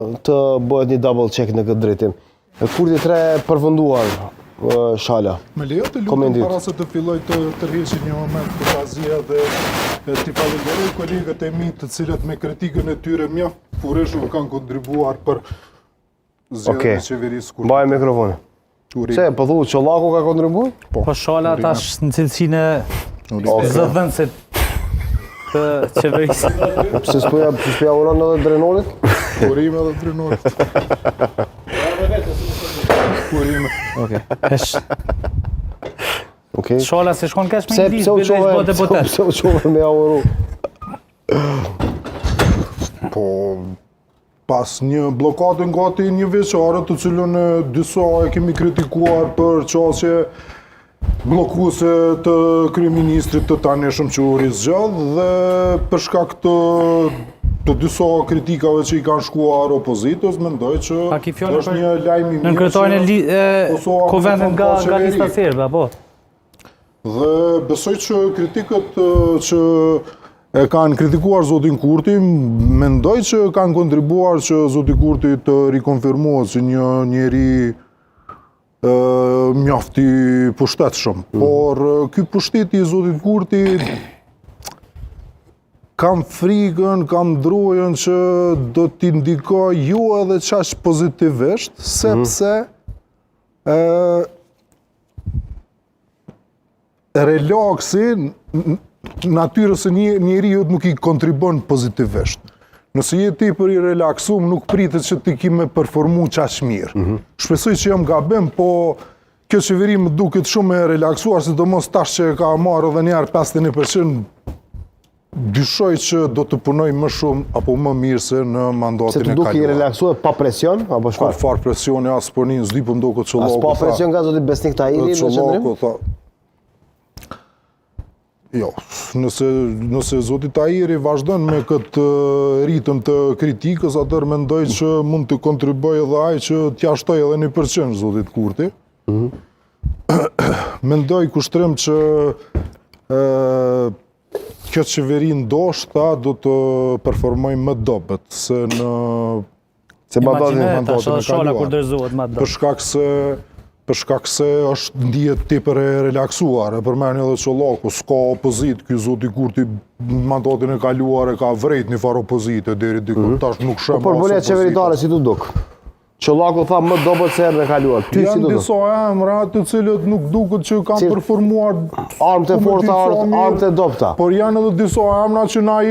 të bëhet një double check në këtë drejtim. Kurti 3 përfunduar, Shala. Më lejo të lutem para se të filloj të tërheqi një moment për tazia dhe t'i falenderoj kolegët e mi të cilët me kritikën e tyre mjaft furishëm kanë kontribuar për zgjedhjen Okej. e qeverisë Kurti. Mbaj mikrofonin. Urime. Pse, po thu, Çollaku ka kontribuar? Po, Po Shala tash në cilësinë e zëdhënësit të qeverisë. Pse s'po ja, pse s'po ja uron edhe Drenorit? Urime edhe Drenorit. Urime. Okej. Esh, Okej. Shala se shkon keq me Pse një pse u listë, bile çove? është bë deputet. Pse u çove me ja uru? Po, pas një bllokade gati një vjeçare, të cilën e, disa e kemi kritikuar për qasje bllokuese të kryeministrit të tanishëm që u rizgjodh dhe për shkak të të disa kritikave që i kanë shkuar opozitës, mendoj që A ki fjalën është për një lajm i mirë. Nënkryetarin e që li, e, Kosova Kuvendit më në fund nga ka nga qeveri. lista serbe, apo? Dhe besoj që kritikët e, që e kanë kritikuar zotin Kurti, mendoj që kanë kontribuar që zoti Kurti të rikonfirmohet si një njeri e, mjaft i pushtetshëm. Por e, ky pushteti i zotit Kurti kam frikën, kam drojën që do t'i ndikoj jo edhe qaq pozitivisht, sepse e, relaksi n- n- natyrës së një njeriut nuk i kontribon pozitivisht. Nëse je tepër i relaksum, nuk pritet që ti ki me performu qaq mirë. Shpresoj që jam gabim, po kjo qeveri më duket shumë e relaksuar, sidomos tash që e ka marrë edhe një herë 51%, dyshoj që do të punoj më shumë apo më mirë se në Se mandatin të e duke i kaluar. relaksuar pa presion apo Ka çfarë? farë presioni as po një, s'di po më duket As Çollaku. pa tha. presion nga zoti Besnik Tahiri në qendrim? Çollaku tha. Jo, nëse, nëse zoti Tahiri vazhdon me këtë eh, ritëm të kritikës, atëherë mendoj që mund të kontriboj edhe ai që t'ja shtoj edhe 1% zotit Kurti. Mhm. Mendoj kushtrim që ë kjo qeveri ndoshta do të performoj më dobët se në Se mandatin Imagjinoje tash mandatin e edhe Shala kaluar. kur dorëzohet më për dobët. shkak se për shkak se është ndihet tepër e relaksuar, e përmeni edhe Çollaku, s'ka opozitë, ky zoti Kurti mandatin e kaluar e ka vrejt një farë opozite deri diku, tash nuk shem Po as përbërja opozitën. qeveritare si t'u duk? Çollaku tha më dobët se herën e kaluar. Ty si Janë t'u duk? disa emra të cilët nuk duket që kanë Cil- performuar Armë të ku me forta, ditë sa armë mirë, armë të dobta. Por janë edhe disa emra që na jemi.